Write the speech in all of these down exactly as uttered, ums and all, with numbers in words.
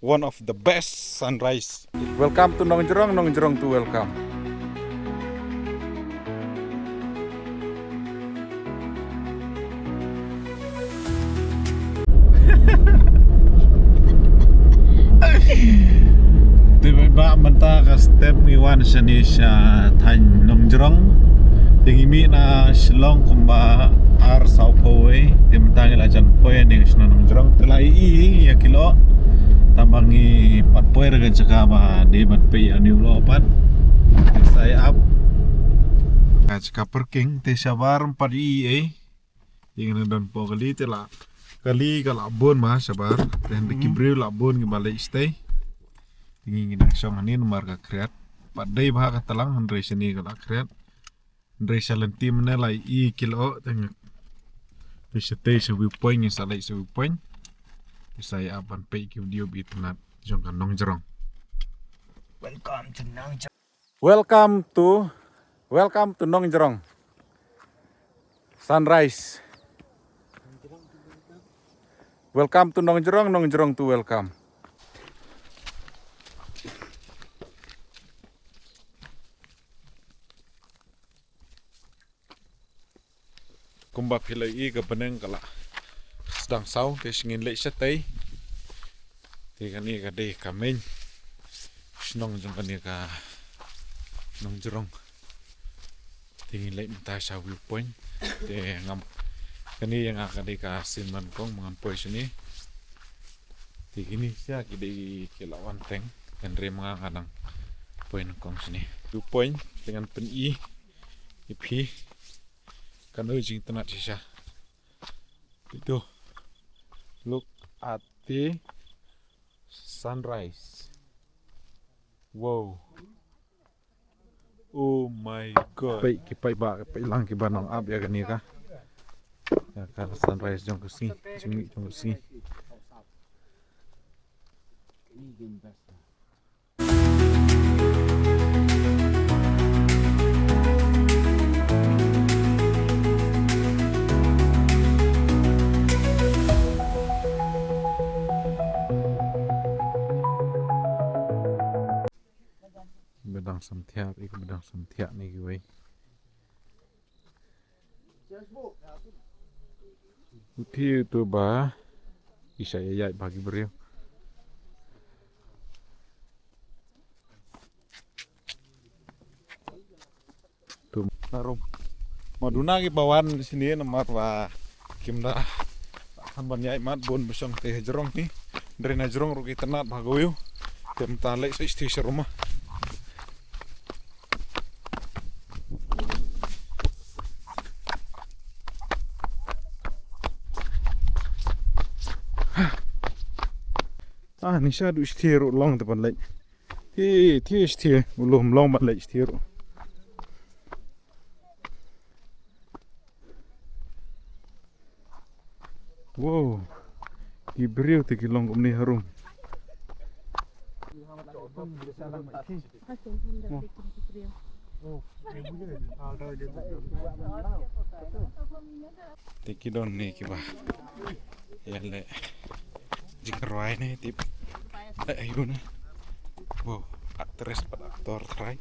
One of the best sunrise. Welcome to Nongjrong, Nongjrong to welcome. Te ba mynta ka step ngi wan shane sha thaiñ Nongjrong. Te ngi mih na Shillong kumba ar saw phew wei. Te mynta ngi la jan poi ne sha Nongjrong. Te la i ïa ki lyoh. Tang ba ngi pat poi re ka jaka ba dei ban peit ïa une u lyoh pat. Te sa ïa ap. Ka jaka parking te shabar pat i ei. Te ngi nang don po kali te la. Kali ka la bun ma shabar. Te hynrei ki briew la bun ngi ba leit shatei. Te ngi ngi nang shong hangne namar ka khriat. Pat dei bha ka tlang hynrei shane ka la khriat. Hynrei sha lynti mynne la i ki lyoh te ngi. Te shatei sha viewpoint ngi sa leit sha viewpoint. Te sa ïa ap ban peit ki video ba itynnat jong ka Nongjrong. Welcome to Nongjrong. Welcome to, welcome to Nongjrong. Sunrise. Welcome to Nongjrong, Nongjrong to welcome. Kumba phi la i ka bneng ka la sdang saw te sngin leit shatei. Te kane ka dei ka main shnong jong kane ka Nongjrong. Te ngin leit mynta sha viewpoint. Te ngam kane ïa nga ka dei ka sien ban kong ma ngan poi shane. Te kine sha ki dei ki la wan teng. Hynrei ma nga nga nang poi nyngkong shane. Viewpoint te ngan pyni ïa phi. Kano jingtynnat shisha. Ito. Look at the sunrise. Wow. Oh my God. Peit ki paidbah, peit lang kiba nang ap ïa kane ka. Ïa ka sunrise jong ka sngi, jingmih jong ka sngi. Ba dang sam thiah, ïa ka ba dang sam thiah ne kiwei. U thiah uto ba i sa ïaid bha ki briew. Tum na rum. Ma duna kiba wan shane namar ba kim da kham ban ïaid mat bun ba shong te ha jrong hi. Hynrei na jrong ruh ki tynnat bha ka view. Te mynta leit sa shatei sha rum. Ah, ni sha duh shatei ruh long te ban leit. Te, te shatei, u lum long ban leit shatei ruh. Wow. Ki briew te ki long kumne harum. Te ki don ne kiba ïaleh jingrwai ne tip. Eh, ayu ne. Wow, actress bad actor trai.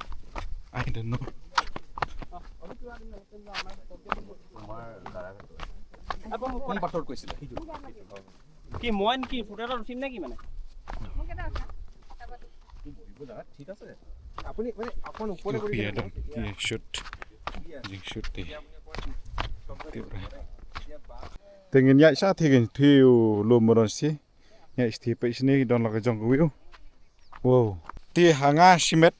I don't know. কি মইন কি ফুটেলৰ উঠিম নে কি মানে? ঠিক আছে। আপুনি মানে অকণ ওপৰে কৰি কিয়া দিয়ক। Dong, kiya shoot. Jing shoot te. Tip re. Te ngin ïaid shatei ngin thiah u lum madan shi. Ïaid shatei peit shane don la ka jong ka view. Wow. Te ha nga shimet.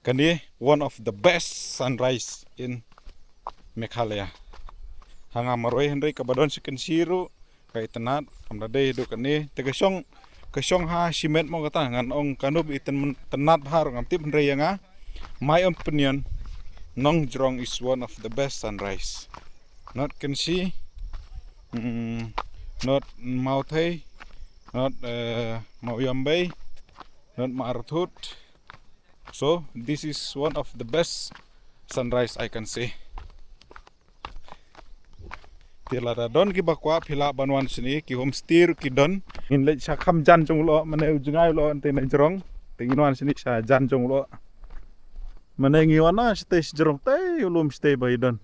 Kane one of the best sunrise in Meghalaya. Ha nga marwei hynrei kaba don shi kynshi ruh ka itynnat kam da dei haduh kane. Te ka shong, ka shong ha shimet mo kata ngan ong kano ba itynnat bha ruh ngam tip hynrei ïa nga, my opinion, Nongjrong is one of the best sunrise. Not Kynshi, mm, not Mawthei, not, uh, Mawïambei, not Mawryntut. So this is one of the best sunrise I can say. Te lada don kiba kwah phi lah ban wan shane, ki homestay ruh ki don. Ngin leit sha kham jan jong u lyoh, mane u jngai u lyoh, te na jrong. Te ngin wan shane sha jan jong u lyoh. Mane ngi wan na shatei sha jrong, te u lum shatei ba i don.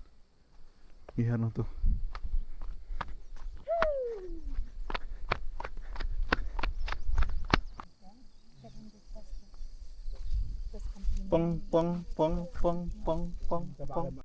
Ngi hano tu. Pong, pong, pong, pong, pong, pong, pong.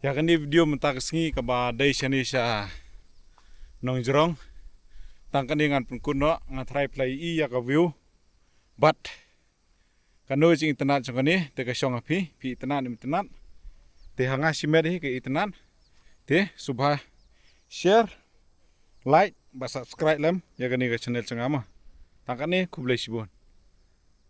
Ïa kane video mynta ka sngi kaba dei shane sha Nongjrong. Tang kane ngan pynkut noh, nga tharai phi la ïohi ïa ka view. Bad kano jingitynnad jong kane, te ka shong ha phi, phi itynnad ne ym itynnad. Te ha nga shimet hi ka itynnad. Te sngewbha share, like bad subscribe lem ïa kane ka channel jong nga mo. Tang kane, khublei shibun.